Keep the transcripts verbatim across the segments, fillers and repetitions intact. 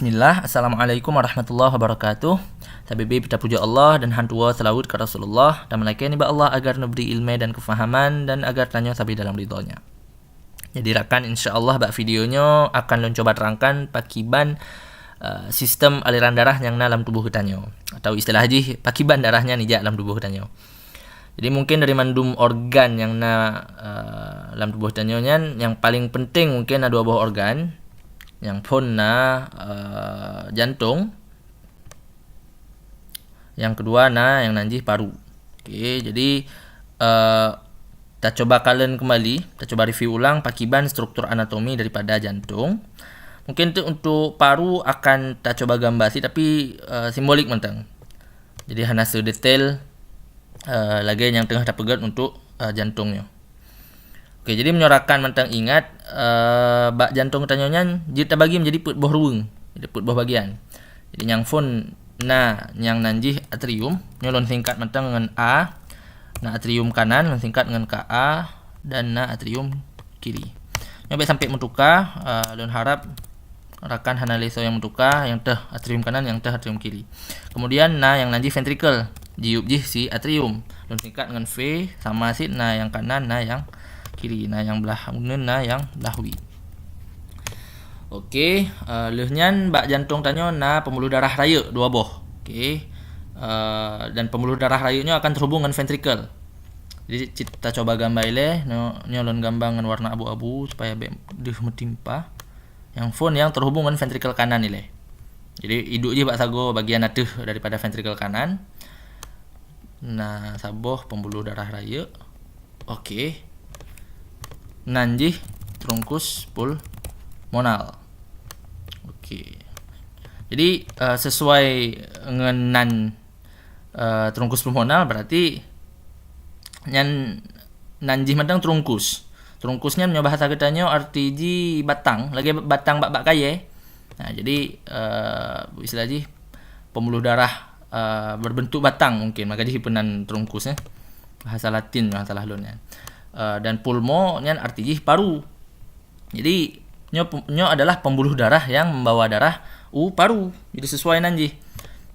Bismillah, Assalamualaikum warahmatullahi wabarakatuh. Sabe-be tapeuji Allah dan han tuwoe seulaweuet keu Rasulullah, dan meulakée nibak Allah agar neubri ileumé dan keufahaman dan agar tanyoe sabe dalam ridho-Nya. Jadi rakan, insya Allah bak video nyoe akan lôn cuba terangkan pakiban uh, sistem aliran darah nyang na lam tuboh geutanyoe, atau istilah jih pakiban darah nyan ijak lam tuboh geutanyoe. Jadi mungkin dari mandum organ nyang na uh, lam tuboh tanyoe nyan, nyang paling penting mungkin na dua boh organ. Nyang phon na uh, jantong, nyang keudua na nyang nan jih paru. Oke, jadi uh, tacoba kalon kembali, tacoba review ulang pakiban struktur anatomi daripada jantong. Mungkin tu untuk paru akan tacoba gambar sih, tapi uh, simbolik mantong. Jadi hana sedetail uh, lagée nyang teungoh tapeugét untuk uh, jantong nyoe. Oke, jadi meunyoe rakan mantong ingat, uh, bak jantong tanyoe nyan jeuet tabagi menjadi peuet boh ruweueng, jadi peuet boh bagian. Jadi nyang phon na nyang nan jih atrium, nyoe lôn singkat mantong ngon A. Na atrium kanan, lôn singkat ngon K A, dan na atrium kiri. Nyoe bék sampai meutuka, uh, lôn harap rakan hana lé soe nyang meutuka, nyang teuh atrium kanan, nyang teuh atrium kiri. Kemudian na nyang nan jih ventricle, jiyueb jih si atrium. Lôn singkat ngon V, sama sit na nyang kanan, na nyang kiri, na nyang blah uneun, na nyang blah wie. Oke, uh, lheueh nyan bak jantong tanyoe na pembuluh darah rayeuk dua boh. Oke. Uh, dan pembuluh darah rayeuk nyoe akan terhubung ngon ventricle. Jadi cit- tacoba gambar ilée, nyoe, nyoe lôn gambar ngon warna abu-abu supaya bék deuh meutimpa. Nyang phon nyang terhubung ngon ventricle kanan ilée. Jadi iduek jih bak sagoe bagian ateueh daripada ventricle kanan. Na saboh pembuluh darah rayeuk. Oke. Nan jih trunkus pulmonal. Oke. Jadi uh, sesuai ngon nan uh, trunkus pulmonal, berarti nyan nan jih mantong trunkus. Trunkus nyan meunyoe bahasa geutanyoe arti jih batang, lagée batang bak-bak kayée. Nah, jadi uh, istilah jih pembuluh darah uh, berbentuk batang mungkin, maka jih peunan trunkus ya. Bahasa Latin, bahasa lahlon nyan. Uh, dan pulmo nyan arti jih paru. Jadi nyoe, nyoe adalah pembuluh darah yang membawa darah u paru. Jadi sesuai nan jih.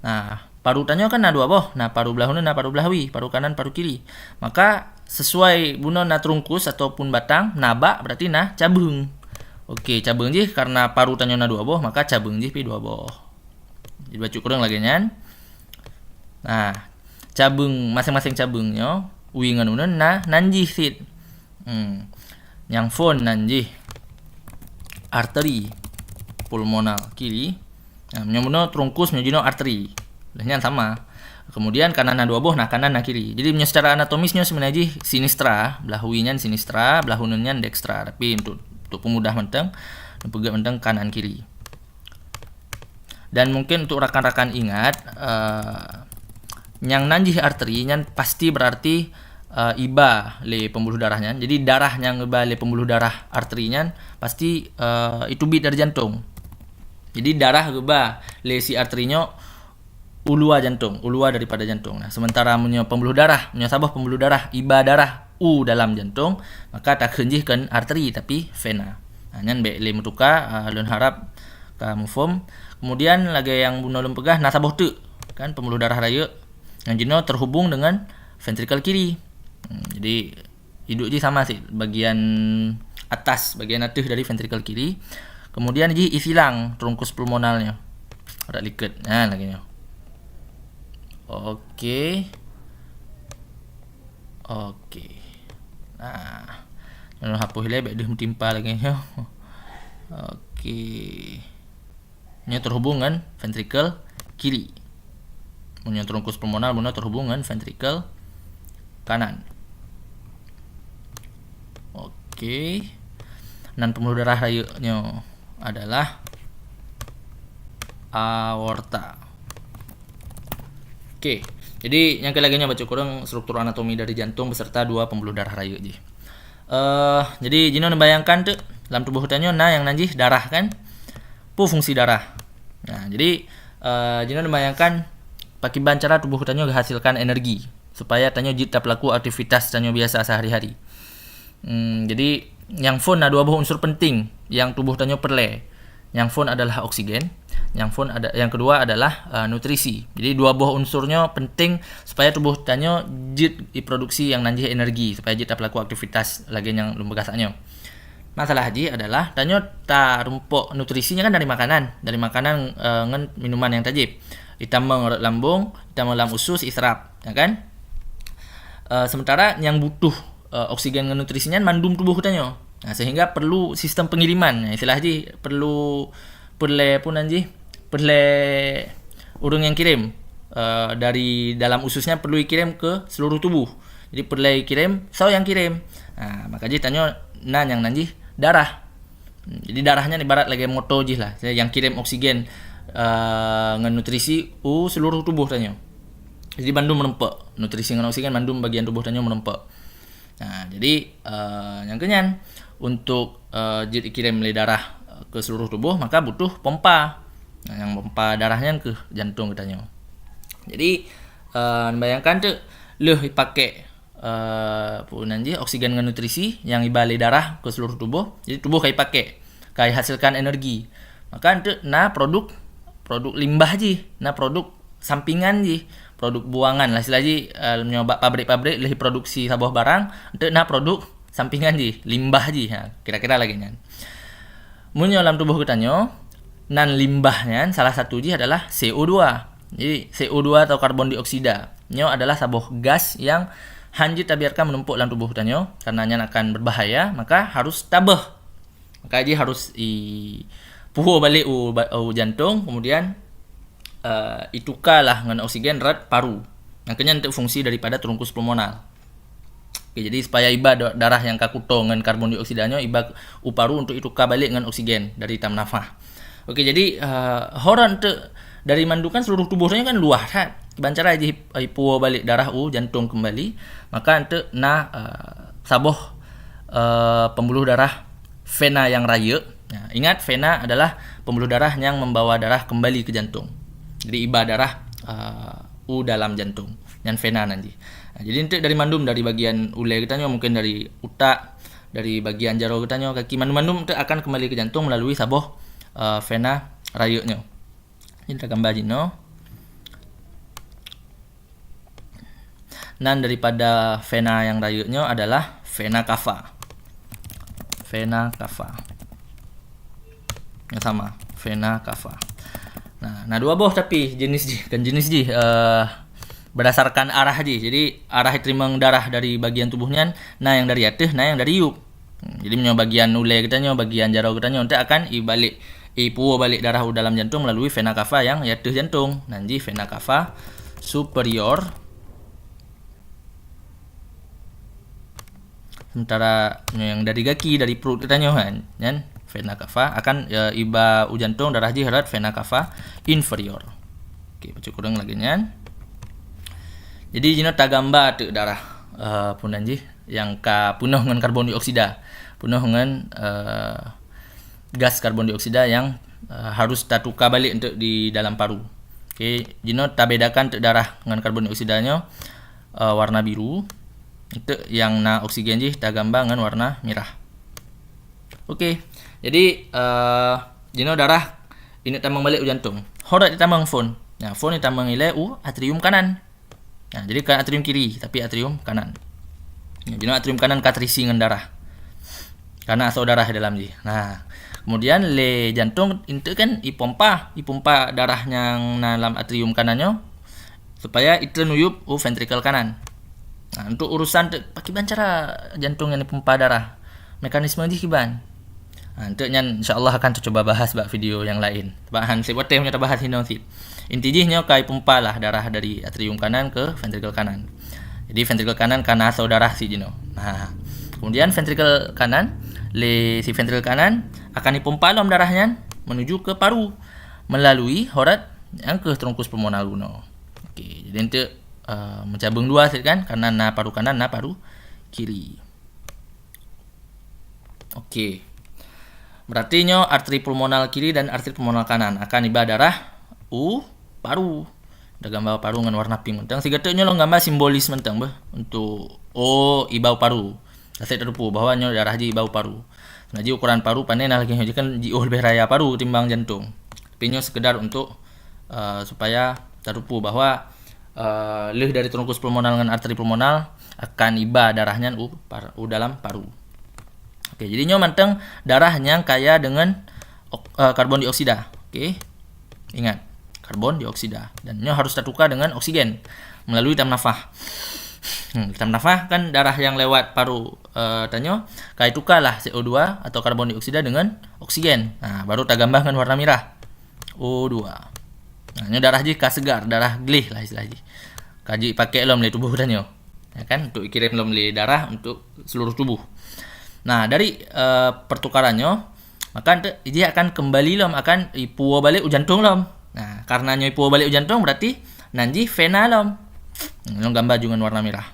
Nah, paru tanyoe kan na dua boh, na paru blah uneun, na paru blah wie, paru kanan, paru kiri. Maka sesuai bunoe na trunkus ataupun batang, na bak berarti na cabeueng. Oke, cabeueng jih karena paru tanyoe na dua boh, maka cabeueng jih pi dua boh. Jadi bacut kureueng lagée nyan. Nah, cabeueng, masing-masing cabeueng nyoe, wie ngon uneun na nan jih sit. Hmm. Nyang phon nan jih arteri pulmonal kiri. Nah, meunyoe bunoe trunkus, meunyoe jinoe arteri. Lheueh nyan sama. Kemudian kanan na dua boh, na kanan na kiri. Jadi meunyoe secara anatomis nyoe sebenarnya jih sinistra, blah wie nyan sinistra, blah uneun nyan dextra. Tapi untuk untuk pemudah mantong, peugét mantong kanan kiri. Dan mungkin untuk rakan-rakan ingat, uh, nyang nan jih arteri nyan pasti berarti uh, iba lé pembuluh darah nyan. Jadi darah nyang iba lé pembuluh darah arteri nyan pasti uh, iteubiet dari jantong. Jadi darah geuba lé si arteri nyoe u luwa jantong, u luwa daripada jantong. Nah, sementara meunyoe pembuluh darah, meunyoe saboh pembuluh darah iba darah u dalam jantong, maka takheun jih kon arteri tapi vena. Nah, nyan bék lé meutuka, uh, lôn harap ka muphom. Kemudian lagée nyang bunoe lôn peugah, na saboh teuk kan pembuluh darah rayeuk nyang jinoe terhubung dengan ventrikel kiri. Hmm, jadi iduek jih sama sit bagian atas, bagian ateueh dari ventrikel kiri. Kemudian jih isilang trunkus pulmonalnya. Rak liket. Nah, lagée nyoe. Oke. Oke. Nah. Lalu hapus ilée bék deuh meutimpa lagée nyoe. Oke. Nyoe terhubung ngon ventrikel kiri. Meunyoe trunkus pulmonal, bunoe terhubung ngon ventrikel kanan. Oke. Nan pembuluh darah rayeuk nyoe adalah aorta. Oke. Jadi nyang keu lagée nyoe bacut kureueng struktur anatomi dari jantung beserta dua pembuluh darah rayeuk jih. Uh, jadi jinoe neubayangkan teuk lam tuboh tanyoe na nyang nan jih darah kan? Peue fungsi darah? Nah, jadi uh, jinoe neubayangkan pakiban cara tuboh tanyoe geuhasilkan energi supaya tanyoe jeuet tapeulaku aktivitas tanyoe biasa sehari-hari. Hmm, jadi nyang phon na dua boh unsur penting nyang tuboh tanyoe peureulée. Nyang phon adalah oksigen, nyang phon ada, yang kedua adalah uh, nutrisi. Jadi dua boh unsur nyoe penting supaya tubuh tanyoe jeuet diproduksi nyang nan jih energi supaya jeuet tapelaku aktivitas lagèe nyang lôn peugah saat nyoe. Masalah jih adalah tanyoe tarumpok nutrisi nyan kan dari makanan, dari makanan uh, ngon minuman nyang tajép. Itamong rot lambung, itamong lam usus, iserap, ya kan? Uh, sementara nyang butuh uh, oksigen ngon nutrisi nyan mandum tubuh tanyoe. Nah, sehingga perlu sistem pengiriman. Nah, istilah jih perlu peureulèe pun nan jih, peureulèe ureueng nyang kirém. Uh, dari dalam ususnya perlu dikirim ke seluruh tubuh. Jadi peureulèe kirim, soe nyang kirim. Nah, maka jih tanyoe na nyang nan jih darah. Hmm, jadi darah nyan ibarat lagèe motor jih lah. Nyang kirim oksigen uh, ngon nutrisi u seluruh tubuh tanyoe. Jadi bandum meureumpok. Nutrisi ngon oksigen bandum bagian tubuh tanyoe meureumpok. Nah, jadi uh, nyang keunyan untuk uh, jeuet ikirim lé darah uh, ke seluruh tubuh, maka butuh pompa. Nah, nyang pompa darah nyan keuh jantong geutanyoe. Jadi uh, bayangkan tu lheuh ipakék uh, peue nan jih oksigen ngon nutrisi nyang iba lé darah ke seluruh tubuh. Jadi tubuh ka ipakék, ka ihasilkan energi. Maka enteuk na produk, produk limbah jih, na produk sampingan jih, produk buangan lah istilah jih, uh, nyoe bak pabrik-pabrik lheuh produksi saboh barang, enteuk na produk sampingan jih, limbah jih. Ha, kira-kira lagèe nyan. Meunyoe lam tuboh geutanyoe, nan limbah nyan salah satu jih adalah C O dua. Jadi C O dua atau karbon dioksida nyoe adalah saboh gas nyang hanjeuet tabiarkan meunumpuk lam tuboh geutanyoe karena nyan akan berbahaya, maka harus tabeuh. Maka jih harus i puwoe balek u, u jantong, kemudian uh, ituka lah ngon oksigen rot paru. Nyang keunyan enteuk fungsi daripada trunkus pulmonal. Oke, jadi supaya iba darah nyang ka kuto ngon karbon dioksida nyoe iba u paru untuk ituka balek ngon oksigen dari tamnafah. Oke, jadi uh, ho rot enteuk dari mandum kan seluruh tuboh nyoe kan luwah that. Ban cara jih ipuwoe balek darah u jantong kembali, maka enteuk na uh, saboh uh, pembuluh darah vena nyang rayeuk. Nah, ingat, vena adalah pembuluh darah nyang membawa darah kembali ke jantung. Jadi iba darah uh, u dalam jantung. Nyan vena nan jih. Nah, jadi enteuk dari mandum, dari bagian ulèe geutanyoe, mungkin dari utak, dari bagian jaroe geutanyoe, kaki, mandum-mandum enteuk akan kembali ke jantung melalui saboh uh, vena rayeuk nyoe. Jadi tagambar jinoe. Nan daripada vena nyang rayeuk nyoe adalah vena cava. Vena cava. Nyang sama, vena cava. Nah, na dua boh tapi jenis jih, kan jenis jih uh, berdasarkan arah jih. Jadi arah teurimong darah dari bagian tuboh nyan na nyang dari ateueh, na nyang dari yup. Hmm, jadi meunyoe bagian ulèe geutanyoe, bagian jaroe geutanyoe enteuk akan ibalek, ipuwoe balek darah u dalam jantung melalui vena cava nyang di ateueh jantung. Nan jih vena cava superior. Sementara nyang dari gaki, dari perut geutanyoe kan, nyan vena cava akan e, iba u jantung darah jih rot vena cava inferior. Oke, bacut kureueng lagèe nyan. Jadi jinoe tagambar teuk darah uh, peue nan jih nyang ka peunoh ngon karbon dioksida, peunoh ngon uh, gas karbon dioksida nyang uh, harus tatuka balek enteuk di dalam paru. Oke, jinoe tabedakan teuk darah ngon karbon dioksida nyoe uh, warna biru. Enteuk nyang na oksigen jih tagambar ngon warna mirah. Oke, jadi uh, jinoe darah ineuk tamong balek u jantung. Ho rot itamong phon. Nah, phon itamong ilèe u atrium kanan. Nah, jadi bukan atrium kiri, tapi atrium kanan. Nah, jadi atrium kanan ka terisi ngon darah. Karena asoe darah di dalam jih. Nah, kemudian lé jantung enteuk kan ipompa, ipompa darah nyang na lam atrium kanan nyoe supaya itreun u yup u ventrikel kanan. Nah, untuk urusan te, pakiban cara jantung nyang ipompa darah, mekanisme jih kiban. Ha, enteuk nyan insya-Allah akan teucuba bahas bak video nyang laén. Sebab han sép watèe meunyoe tabahas hinoe cit. Inti jih nyoe ka ipompa lah darah dari atrium kanan ke ventrikel kanan. Jadi ventrikel kanan ka na asoe darah cit jinoe. Nah, kemudian ventrikel kanan, lé si ventrikel kanan akan ipompa lom darah nyan menuju ke paru melalui ho rot nyang keuh trunkus pulmonal bunoe. Oke, jadi enteuk uh, meucabeueng dua cit kan, kanan na paru kanan, na paru kiri. Oke. Berarti nyoe arteri pulmonal kiri dan arteri pulmonal kanan akan iba darah u paru. Tagambar paru ngon warna pink mantong. Sigoe teuk nyoe lôn gambar simbolis mantong beuh untuk oh iba u paru. Tasép tateupeue bahwa nyoe darah jih iba u paru. Nah, jadi ukuran paru pané nah lagèe nyoe, jadi kan jiôh leubeh raya paru ketimbang jantong. Tapi nyoe sekedar untuk uh, supaya tateupeu bahwa uh, leuh dari trunkus pulmonal ngon arteri pulmonal akan iba darah nyan u, par, u dalam paru. Oke, jadi nyoe mantong darah nyang kaya dengan uh, karbon dioksida. Oke. Ingat, karbon dioksida. Dan nyoe harus tatukar dengan oksigen melalui tam nafah. Hmm, tam nafah kan darah yang lewat paru uh, tanyoe, kai tukarlah C O dua atau karbon dioksida dengan oksigen. Nah, baru tagambah ngon warna merah. O dua. Nah, nyoe darah jih ka segar, darah gleh lah istilah jih. Ka jipakèk lom lé tuboh tanyoe. Ya kan, untuk ikirém lom lé darah untuk seluruh tubuh. Nah, dari uh, pertukaran nyoe, maka jih akan kembali lom, akan ipuwoe balek u jantong lom. Nah, karena nyoe ipuwoe balek u jantong berarti nan jih vena lom. Lom gamba ju ngon warna merah.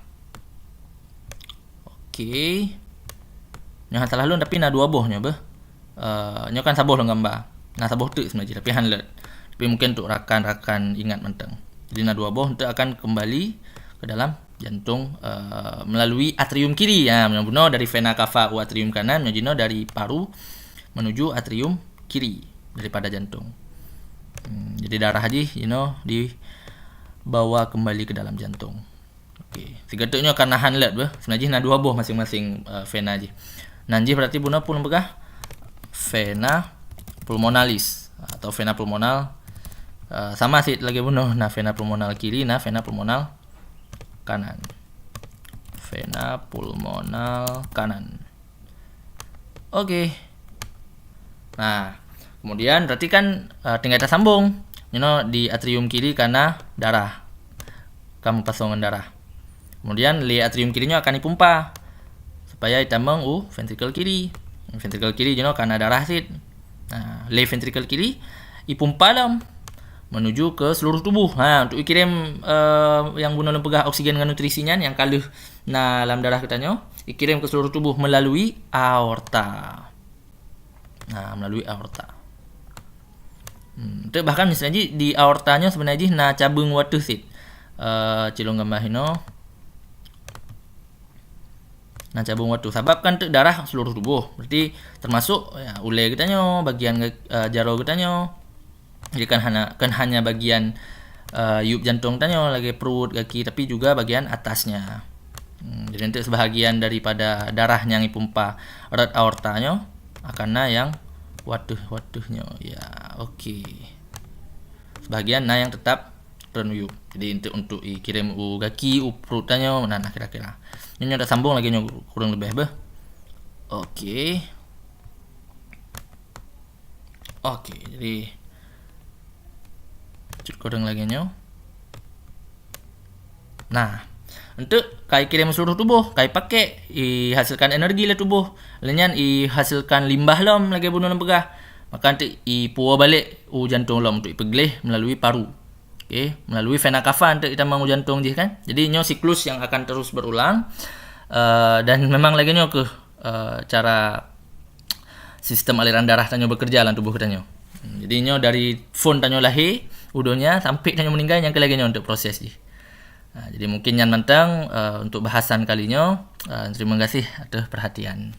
Oke. Nyoe salah lôn tapi na dua boh nyoe beuh. Uh, nyoe kan saboh lôn gamba. Na saboh teuk sebenarnya tapi han let. Tapi mungkin untuk rakan-rakan ingat mantong. Jadi na dua boh untuk akan kembali ke dalam jantung uh, melalui atrium kiri. Ya, bunoe dari vena cava u atrium kanan, nyoe jinoe dari paru menuju atrium kiri daripada jantung. Hmm, jadi darah jih jinoe dibawa kembali ke dalam jantung. Oke, sigoe teuk nyoe karena han let beuh. Sebenarnya jih na dua boh masing-masing uh, vena jih. Nan jih berarti bunoe pun peugah vena pulmonalis atau vena pulmonal uh, sama sit lagèe bunoe, na vena pulmonal kiri, na vena pulmonal kanan. Vena pulmonal kanan. Oke. Nah, kemudian berarti kan uh, tinggal tersambung. Nyoe di atrium kiri karena darah. Kamu pasong darah. Kemudian lé atrium kiri nyoe akan dipumpa supaya itamong u ventrikel kiri. Ventrikel kiri jinoe karena darah sit. Nah, lé ventrikel kiri ipumpa lom menuju ke seluruh tubuh. Ha, untuk ikirém uh, yang bunoe lôn peugah oksigen dengan nutrisi nyan yang ka lheueh na lam darah geutanyoe, ikirém ke seluruh tubuh melalui aorta. Nah, melalui aorta. Hmm, bahkan misalnya di aorta nyoe sebenarnya jih na cabeueng wateuh sit. Uh, cilong gamba hino. Na cabeueng wateuh. Sabab kan teuk darah seluruh tubuh. Berarti termasuk ya, ulèe geutanyoe, bagian uh, jaroe geutanyoe. Jadi kan hanya kan hanya bagian uh, yup jantung tanyoe lagi perut, kaki, tapi juga bagian atasnya. Hmm, jadi untuk sebahagian daripada darah yang dipumpa rot aorta nyoe akan na yang wateuh-wateuh nyoe. Ya, oke. Sebahagian na yang tetap rot yup. Jadi untuk untuk ikirém u kaki, u perut tanyoe, nah, nah kira-kira. Nyoe dah sambung lagi nyoe kurang lebih beuh. Oke. Oke, jadi cut kurang lagi nyoe. Nah, untuk kai kirém seluruh tubuh, kai pakai, ihasilkan energi lah tubuh. Lenyan ihasilkan limbah lom lagi bunoe lom peugah. Maka untuk ipuwoe balik u jantung lom untuk ipegleh melalui paru. Oke, melalui vena cava untuk itamong u jantung jih kan. Jadi nyoe siklus yang akan terus berulang. Uh, dan memang lagi nyoe ke uh, cara sistem aliran darah tanyoe bekerja dalam tubuh tanyoe. Jadi nyoe dari phon tanyoe lahir u donya sampai tanyoe meninggal nyang ke lagi nyoe untuk proses jih. Nah, jadi mungkin nyan mantang uh, untuk bahasan kali nyoe. Uh, terima kasih atas perhatian.